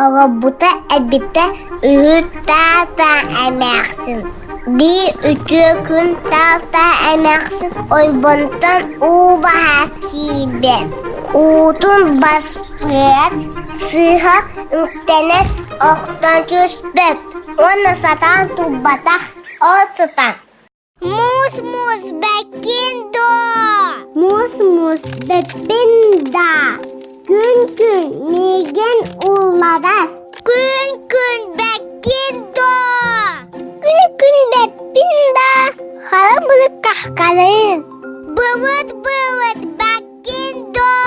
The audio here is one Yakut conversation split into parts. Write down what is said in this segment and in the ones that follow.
Олорбута эбитэ үһү таата эмээхсин. Биир үтүө күн таата эмээхсин ойбонтон уу баһа киирбэт, уутун баспыат, сыыһа үктэнэн охтон түспэт уонна сатаан турбатах, ол сытан Муус муус бэккин дуо? Муус муус бэппин да. Күн күн миигин уулларар. Күн күн бэккин дуо? Күн күн бэппин да. Хара былыт кахкарын. Былыт былыт бэккин дуо?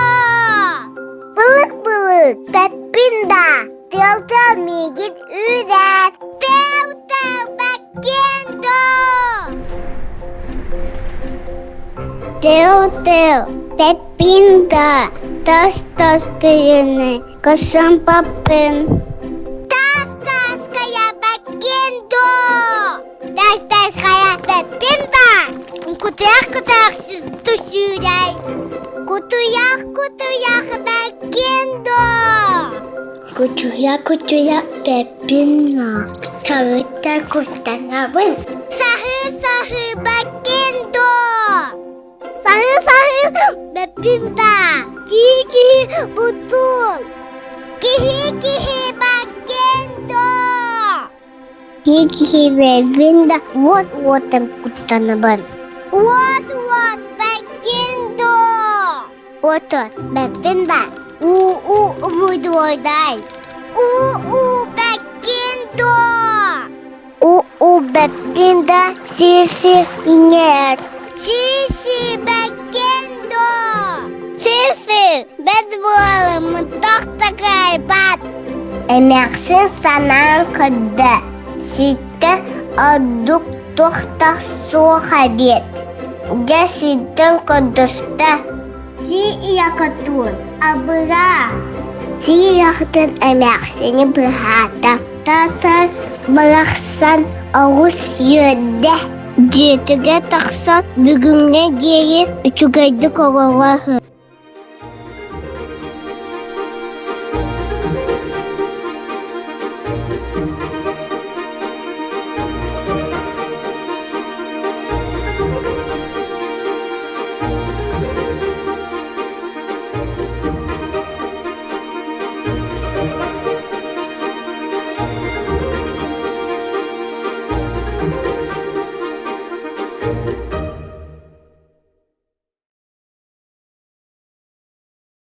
Былыт былыт бэппин да. Тыал тыал миигин үүрэр. Тыал тыал бэккин Тыал-тыал, Пеппин да, тас-тас кыйыны, кысын паппын. Тас-тас кая бэккин доо. Тас-тас кая бэппин ба. Кутуйах-кутуйах түсүүрэй. Кутуйах-кутуйах бэккин доо. Кутуйах-кутуйах бэппин Тарыта куттанабын. Саһыы-саһыы бэккин дуо? Саһыы-саһыы бэппин да. Киһи-киһи бутун. Киһи-киһи бэккин дуо? Киһи-киһи бэппин да уот-уотан куттанабын. Уот-уот бэккин дуо? Уот-уот бэппин да. Уу-уу умуйдуойдай. Уу-уу бэккин дуо? У-у бэппин да сир-сир иҥэр. Си-си бэккин дуо? Сир-сир бэт буоламмын тохтокайбат. Эмээхсин санаан көрдө, ситтэ ордук туох да суох эбит. Дьэ сиртэн көрдөстө. Си ийэкэтуун абыраа. Си ийэхтэн эмээхсини быһаата. Тата барахсан оҕус үөрдэ. Дьиэтигэр тахсан бүгүҥҥэ диэри үчүгэйдик олорор.